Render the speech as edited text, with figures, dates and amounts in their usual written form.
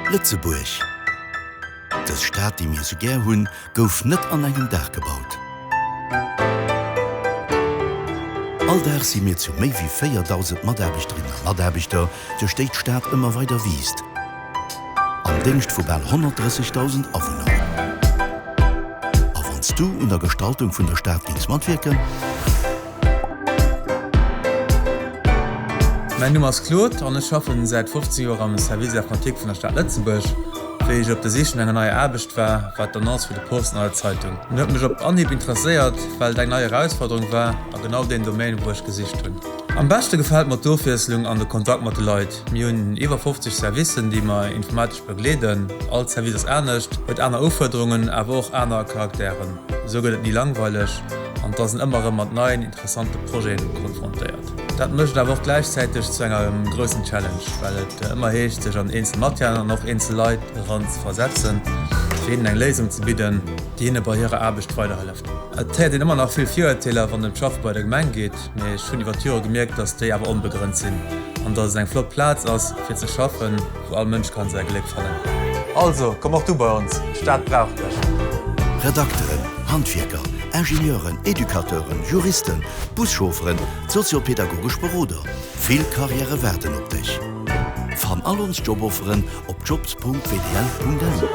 Lëtzebuerg, dës Stad, déi mir sou gär hunn, gouf net an engem Dag gebaut. All Dag si mir zu méi wéi 4.000 Mataarbechterinnen a Mataarbechter, duerch déi d'Stad ëmmer weider wiisst, am Déngscht vu bal 130.000 Awunner. A wann s du un der Gestaltung vun der Stad géings matwierken? Mäin Numm ass Claude an ech schaffen säit 15 Joer am Service Informatique vun der Stad Lëtzebuerg. Wéi ech op der Sich no enger neier Aarbecht war, war d'Annonce fir de Posten an der Zeitung. En huet mech op Anhieb interesséiert, well et eng nei Erausforderung war a genau deen Domaine wou ech gesicht hunn. Am beschte gefält mer d'Ofwiesslung an de Kontakt mat de Leit. Mir hunn iwwer 50 Servicen déi mer informatesch begleeden. All Service ass anescht, huet aner Ufuerderungen awer och aner Charakteren. Esou gëtt et ni langweileg an et ass een ëmmer erëm mat neien interessante Projeten konfrontéiert. Dat mécht et awer och gläichzäiteg zu engem groussen Challenge, well et ëmmer heescht, sech an eenzel Matièren an och eenzel Leit eran ze versetzen, fir hinnen eng Léisung ze bidden, déi hinne bei hirer Aarbecht weiderhëlleft. Et héiert een ëmmer nach vill Virurteeler, wann et ëm d'Schaffe bei der Gemeng geet, mee ech hunn iwwer d'Jore gemierkt, dass déi awer onbegrënnt sinn an dass et eng flott Plaz ass, fir ze schaffen. Wou all Mënsch kann säi Gléck fannen. Also, komm och du bei ons, d'Stad brauch dech! Redakteren, Handwierker, Ingenieuren, Educateuren, Juristen, Buschaufferen, soziopedagogesch Beroder, vill Karriäre waarden op dech! Fann all ons Jobofferen op jobs.wdl.lu.